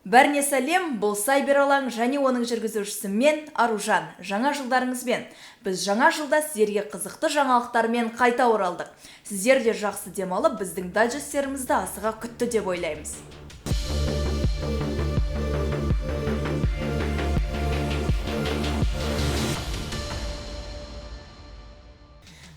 Бәріне сәлем, бұл Сайбер алаң және оның жүргізушісі мен, Аружан. Жаңа жылдарыңызбен. Біз жаңа жылда сіздерге қызықты жаңалықтармен қайта оралдық. Сіздер де жақсы демалып, біздің дайджесттерімізді асыға күтті деп ойлаймыз.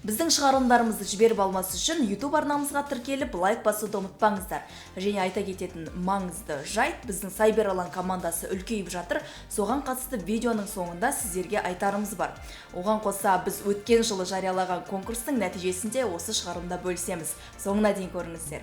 Біздің шығарылымдарымызды жіберіп алмас үшін YouTube арнамызға тіркеліп, лайк басуды ұмытпаңыздар. Және айта кететін маңызды жайт, біздің Сайбер алаң командасы үлкейіп жатыр. Соған қатысты видеоның соңында сіздерге айтарымыз бар. Оған қоса біз өткен жылы жариялаған конкурстың нәтижесінде осы шығарылымда бөлісеміз. Соңына дейін көріңіздер.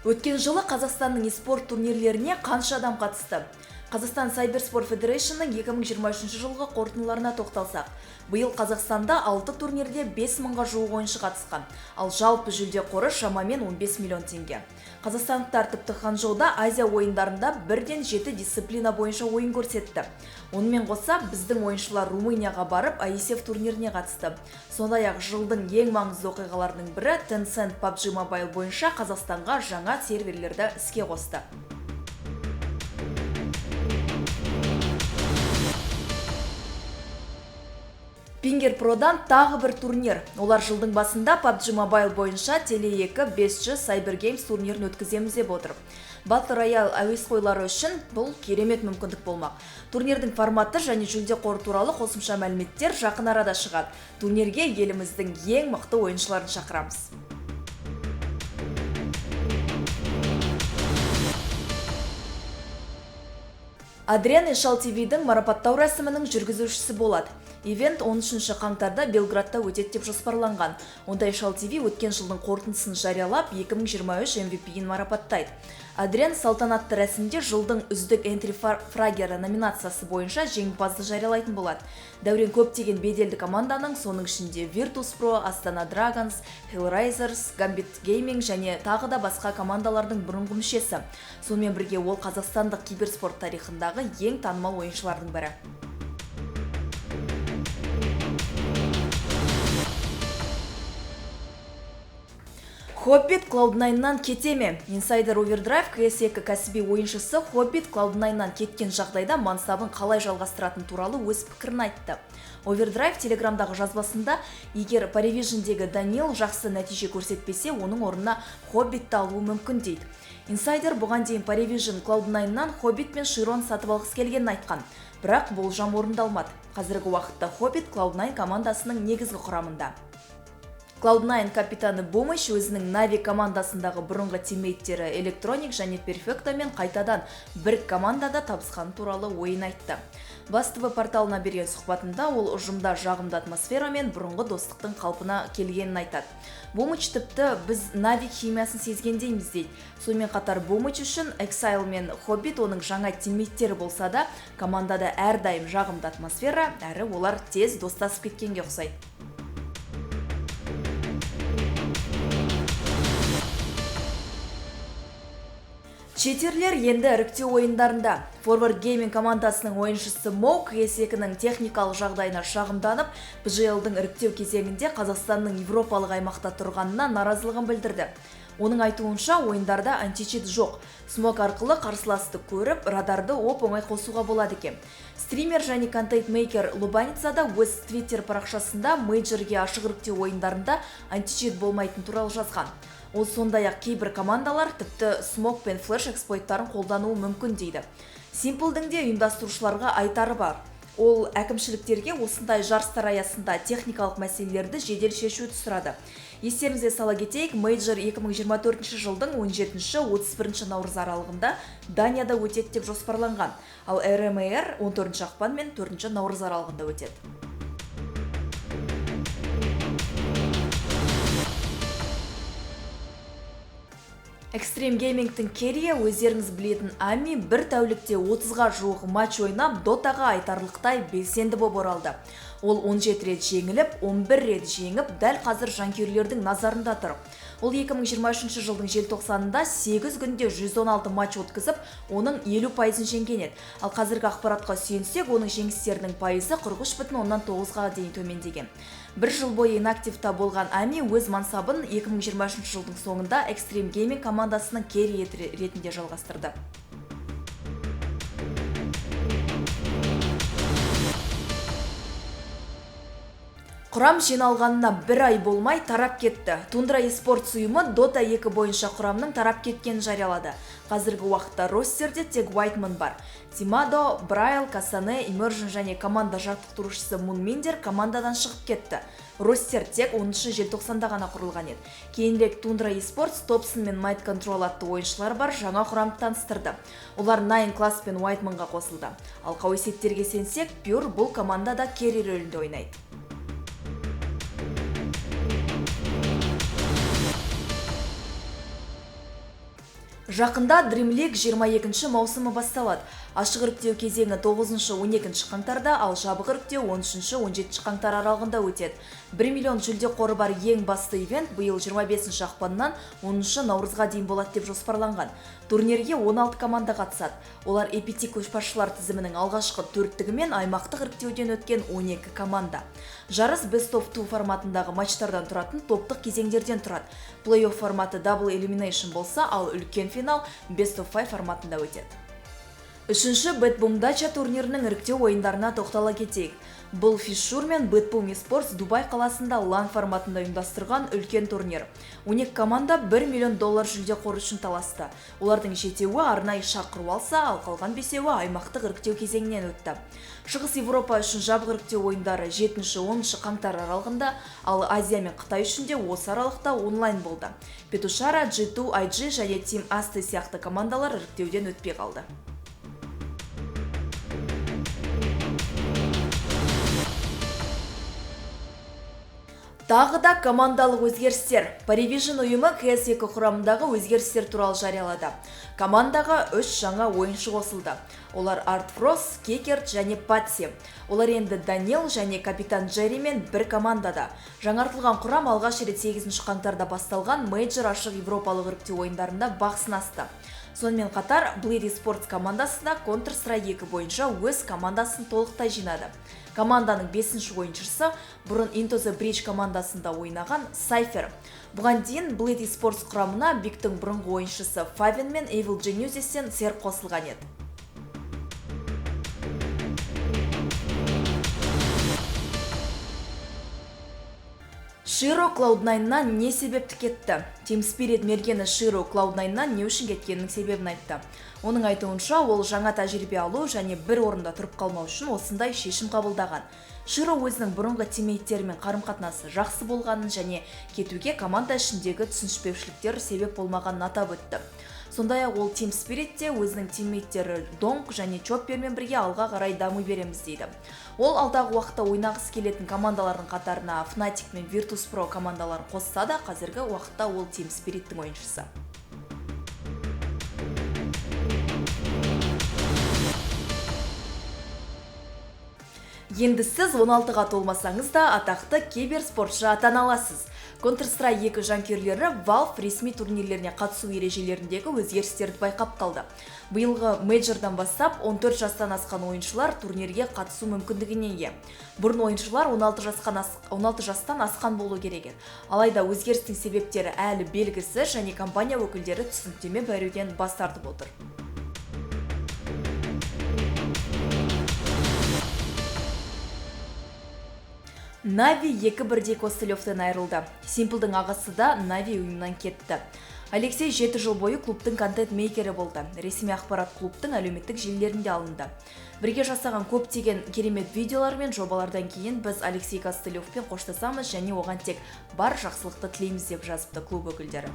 Өткен жылы Қазақстанның e-спорт турнирлеріне қанша адам қатысты? Қазақстан Cybersport Federation'ның 2023 жылғы қорытындыларына тоқталсақ, биыл Қазақстанда 6 турнирде 5 мыңға жуық ойыншы қатысқан, ал жалпы жүлде қоры шамамен 15 миллион теңге. Қазақстандықтар тіпті Ханчжоуда Азия ойындарында бірден 7 дисциплина бойынша ойын көрсетті. Онымен қоса, біздің ойыншылар Румынияға барып, IESF турниріне қатысты. Сондай-ақ жылдың ең маңызды оқиғаларының бірі Tencent PUBG Mobile бойынша Қазақстанға жаңа серверлерді іске қосты. Pinger Pro'дан тағы бір турнир. Олар жылдың басында PUBG Mobile бойынша Теле 2 5G Cyber Games турнирін өткіземіз деп отыр. Battle Royale әуесқойлары үшін бұл керемет мүмкіндік болмақ. Турнирдің форматы және жүлде қоры туралы қосымша мәліметтер жақын арада шығады. Турнирге еліміздің ең мықты ойыншыларын шақырамыз. Адриан Эшал ТВ-дің марапаттау рәсімінің жүргізушісі болады. Ивент 13 қаңтарда Белградта өтеді деп жоспарланған. Онда Эшал ТВ өткен жылдың қорытындысын жариялап, 2023 MVP-ін марапаттайды. Адриан салтанатты рәсімде жылдың үздік энтри фрагері номинациясы бойынша жеңімпазды жариялайтын болады. Дәурен көптеген беделді команданың, соның ішінде Virtus Pro, Astana Dragons, Hellraisers, Gambit Gaming және тағы да басқа командалардың бұрынғы мүшесі. Сонымен бірге ол қазақстандық киберспорт тарихындағы ең танымал ойыншылардың бірі. Hobbit Cloud9-нан кете ме? Insider Overdrive CS2 кәсіби ойыншысы Hobbit Cloud9-нан кеткен жағдайда мансабын қалай жалғастыратын туралы өз пікірін айтты. Overdrive Телеграмдағы жазбасында, егер Parivision-дегі Данил жақсы нәтиже көрсетпесе, оның орнына Hobbitті алуы мүмкін дейді. Insider бұған дейін Parivision Cloud9-нан Hobbit пен Широн сатып алғысы келгенін айтқан. Бірақ болжам орындалмады. Қазіргі уақытта Hobbit Cloud9 командасының негізгі құрамында. Cloud9 капитаны Бумыч өзінің Navi командасындағы бұрынғы тиммейттері Electronic және Perfecto-мен қайтадан бір командада табысқаны туралы ойын айтты. Бас ТВ порталына берген сұхбатында ол ұжымда жағымды атмосфера мен бұрынғы достықтың қалпына келгенін айтады. Бумыч тіпті біз Navi химиясын сезгендейміз дейді. Сонымен қатар Бумыч үшін Exile мен Hobbit оның жаңа тиммейттері болса да, командада әрдайым жағымды атмосфера, әрі олар тез достасып кеткенге ұқсайды. Читерлер енді іріктеу ойындарында. Forward Gaming командасының ойыншысы Моук CS2-нің техникалық жағдайына шағымданып, PGL-дің іріктеу кезеңінде Қазақстанның Европалық аймақта тұрғанына наразылығын білдірді. Оның айтуынша, ойындарда античит жоқ. Смок арқылы қарсыласты көріп, радарды оп-оңай қосуға болады екен. Стример және контент-мейкер Лубаница да өз Twitter парақшасында мейджорге ашық іріктеу ойындарында античит болмайтын туралы жазған. Ол сондай-ақ кейбір командалар тіпті смок пен флеш эксплойттарын қолдануы мүмкін дейді. Симплдің де ұйымдастырушыларға айтары бар. Ол әкімшіліктерге осындай жарыстар аясында техникалық мәселелерді жедел шешуді сұрады. Естеріңізге сала кетейік, мейджор 2024 жылдың 17-31 наурыз аралығында Данияда өтеді деп жоспарланған, ал РМР 14 ақпан мен 4 наурыз аралығында өтеді. Extreme Gaming'тің керриі өздеріңіз білетін Ами бір тәулікте 30-ға жуық матч ойнап, Дотаға айтарлықтай белсенді боп оралды. Ол 17 рет жеңіліп, 11 рет жеңіп, дәл қазір жанкүйерлердің назарында тұр. Ол 2023 жылдың желтоқсанында 8 күнде 116 матч өткізіп, оның 50%-ын жеңген еді. Ал қазіргі ақпаратқа сүйенсек, оның жеңістерінің пайызы 43,9-ға дейін төмендеген. Бір жыл бойы инактивта болған Ами өз мансабын 2023 жылдың соңында Extreme Gaming командасының керри ретінде жалғастырды. Құрам жиналғанына бір ай болмай тарап кетті. Тундра Esports ұйымы Dota 2 бойынша құрамның тарап кеткенін жариялады. Қазіргі уақытта ростерде тек Whiteman бар. Тимадо, Брайл, Касане, Immersion және команда жаттықтырушысы Мунминдер командадан шығып кетті. Ростер тек 10 желтоқсанда ғана құрылған еді. Кейінірек Тундра Esports Топсон мен Майт Контрол атты ойыншылар бар жаңа құрамды таныстырды. Олар Nine Class пен Whitemanға қосылды. Ал қауесеттерге сенсек, Пюр бұл командада керри рөлінде ойнайды. Жақында Dream League 22 маусымы басталады. Ашық іріктеу кезеңі 9-12 қаңтарда, ал жабық іріктеу 13-17 қаңтар аралығында өтеді. 1 миллион жүлде қоры бар ең басты ивент биыл 25 ақпаннан 10 наурызға дейін болады деп жоспарланған. Турнирге 16 команда қатысады. Олар EPT көшбасшылар тізімінің алғашқы төрттігі мен аймақтық іріктеуден өткен 12 команда. Жарыс Best of Two форматындағы матчтардан тұратын топтық кезеңдерден тұрады. Плей-офф форматы Double Elimination болса, ал үлкен финал Best of Five форматында өтеді. Үшінші BetBoom Dacha турнирінің іріктеу ойындарына тоқтала кетейік. Бұл Фишур мен BetBoom Esports Дубай қаласында LAN форматында ұйымдастырған үлкен турнир. 12 команда 1 миллион доллар жүлде қоры үшін таласты. Олардың жетеуі арнайы шақыру алса, ал қалған бесеуі аймақтық іріктеу кезеңінен өтті. Шығыс Европа үшін жабық іріктеу ойындары 7-10 қаңтар аралығында, ал Азия мен Қытай үшін де осы аралықта онлайн болды. Петушара, G2, IG және Team Asti сияқты командалар іріктеуден өтпей қалды. Тағы да командалық өзгерістер. Parivision ұйымы CS2 құрамындағы өзгерістер туралы жариялады. Командаға 3 жаңа ойыншы қосылды. Олар Арт Фрос, Кекерт және Патси. Олар енді Даниэл және капитан Джерримен бір командада. Жаңартылған құрам алғаш рет 8 қаңтарда басталған мейджор ашық европалық іріктеу ойындарында бақ сынасты. Сонымен қатар Bleed Esports командасы да Counter-Strike 2 бойынша өз командасын толықтай жинады. Команданың 5-ші ойыншысы бұрын Into the Breach командасында ойнаған Сайфер. Бұған дейін Bleed Esports құрамына Бигтің бұрынғы ойыншысы Фавин мен Evil Genius'тен серік қосылған еді. Широ Cloud9-нан не себепті кетті? Team Spirit мергені Широ Cloud9-нан не үшін кеткенінің себебін айтты. Оның айтуынша, ол жаңа тәжірибе алу және бір орында тұрып қалмау үшін осындай шешім қабылдаған. Широ өзінің бұрынғы тиммейттерімен қарым-қатынасы жақсы болғанын және кетуге команда ішіндегі түсініспеушіліктер себеп болмағанын атап өтті. Сондай-ақ ол Team Spiritте өзінің тиммейттері Донг және Чоппермен бірге алға қарай дами береміз дейді. Ол алдағы уақытта ойнағысы келетін командалардың қатарына Fnatic мен Virtus Pro командаларын қосса да, қазіргі уақытта ол Team Spirit'тің ойыншысы. Енді сіз 16-ға толмасаңыз да атақты киберспортшы атана аласыз. Counter-Strike 2 жанкүйерлері Valve ресми турнирлеріне қатысу ережелеріндегі өзгерістерді байқап қалды. Биылғы мейджордан бастап 14 жастан асқан ойыншылар турнирге қатысу мүмкіндігіне ие. Бұрын ойыншылар 16 жастан асқан болу керек еді. Алайда өзгерістің себептері әлі белгісіз және компания өкілдері түсініктеме беруден бас тартып отыр. Нави екі бірдей Костылевтен айырылды. Симплдың ағасы да Нави ұйымынан кетті. Алексей 7 жыл бойы клубтың контент-мейкері болды. Ресми ақпарат клубтың әлеуметтік желілерінде алынды. Бірге жасаған көптеген керемет видеолар мен жобалардан кейін біз Алексей Костылевпен қоштасамыз және оған тек бар жақсылықты тілейміз деп жазыпты клуб өкілдері.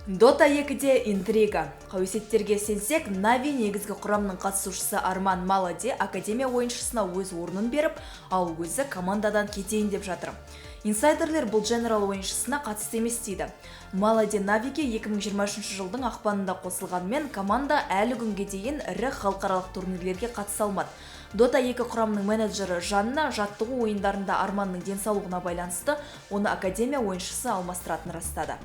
Dota 2-де интрига. Қауесеттерге сенсек, Нави негізгі құрамның қатысушысы Арман Малади академия ойыншысына өз орнын беріп, ал өзі командадан кетейін деп жатыр. Инсайдерлер бұл General ойыншысына қатысты емес дейді. Малади Навиге 2023 жылдың ақпанында қосылғанмен, команда әлі күнге дейін ірі халықаралық турнирлерге қатыса алмады. Dota 2 құрамының менеджері Жанна жаттығу ойындарында Арманның денсаулығына байланысты оны академия ойыншысы алмастыратынын растады.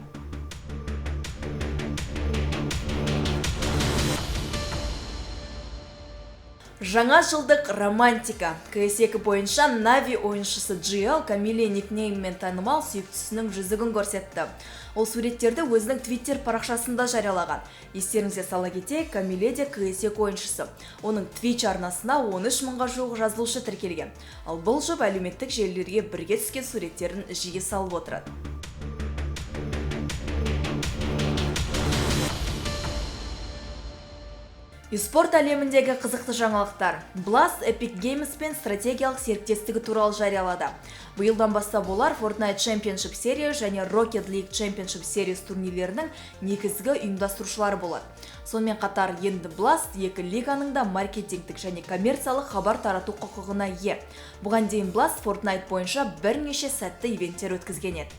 Жаңа жылдық романтика. CS2 бойынша Нави ойыншысы GL Камиле никнейммен танымал сүйіктісінің жүзігін көрсетті. Ол суреттерді өзінің Twitter парақшасында жариялаған. Естеріңізге сала кетейік, Камиле де CS2 ойыншысы. Оның Twitch арнасына 13 мыңға жуық жазылушы тіркелген. Ал бұл жұп әлеуметтік желілерге бірге түскен суреттерін жиі салып отырады. Спорт әлеміндегі қызықты жаңалықтар. Blast Epic Games пен стратегиялық серіктестігі туралы жариялады. Биылдан бастап олар Fortnite Championship Series және Rocket League Championship Series турнирлерінің негізгі ұйымдастырушылары болады. Сонымен қатар енді Blast екі лиганың да маркетингтік және коммерциялық хабар тарату құқығына ие. Бұған дейін Blast Fortnite бойынша бірнеше сәтті ивенттер өткізген еді.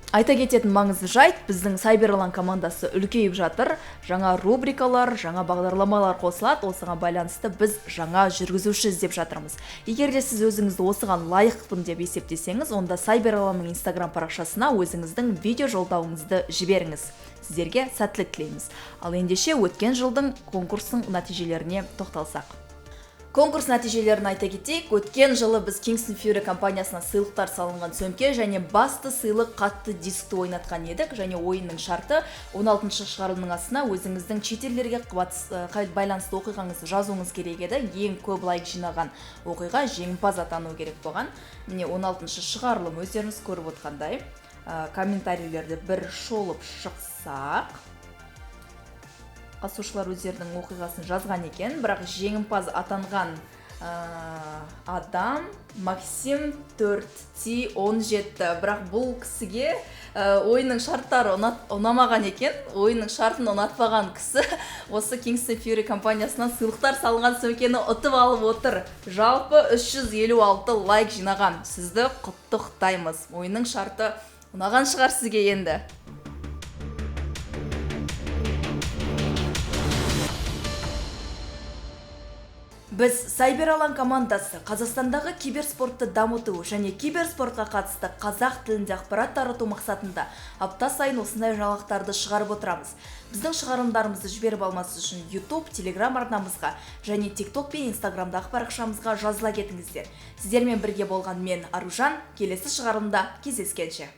Айта кететін маңызды жайт, біздің Сайберлан командасы үлкейіп жатыр. Жаңа рубрикалар, жаңа бағдарламалар қосылады. Осыған байланысты біз жаңа жүргізуші іздеп жатырмыз. Егер де сіз өзіңізді осыған лайықпын деп есептесеңіз, онда Сайберланның Инстаграм парақшасына өзіңіздің видео жолдауыңызды жіберіңіз. Сіздерге сәттілік тілейміз. Ал ендеше өткен жылдың конкурстың нәтижелеріне тоқталсақ. Конкурс нәтижелерін айта кетейік. Өткен жылы біз Kingston Fury компаниясына сыйлықтар салынған сөмке және басты сыйлық қатты дискті ойнатқан едік. Және ойынның шарты 16-шы шығарылымның астына өзіңіздің читерлерге байланысты оқиғаңызды жазуыңыз керек еді. Ең көп лайк жинаған оқиға жеңімпаз атану керек болған. Міне 16-шы шығарылым, өздеріңіз көріп отқандай. Комментарийлерді бір шолып шықсақ, қатысушылар өздерінің оқиғасын жазған екен, бірақ жеңімпаз атанған адам Максим 4T17. Бірақ бұл кісіге ойынның шарттары ұнамаған екен. Ойынның шартын ұнатпаған кісі осы Kingston Fury компаниясынан сыйлықтар салынған сөмкені ұтып алып отыр. Жалпы 356 лайк жинаған. Сізді құттықтаймыз. Ойынның шарты ұнаған шығар сізге енді. Біз Сайбералан командасы Қазақстандағы киберспортты дамыту және киберспортқа қатысты қазақ тілінде ақпарат тарату мақсатында апта сайын осындай жаңалықтарды шығарып отырамыз. Біздің шығарылымдарымызды жіберіп алмас үшін YouTube, Telegram арнамызға және TikTok пен Instagramдағы парақшамызға жазыла кетіңіздер. Сіздермен бірге болған мен, Аружан, келесі шығарылымда кездескенше.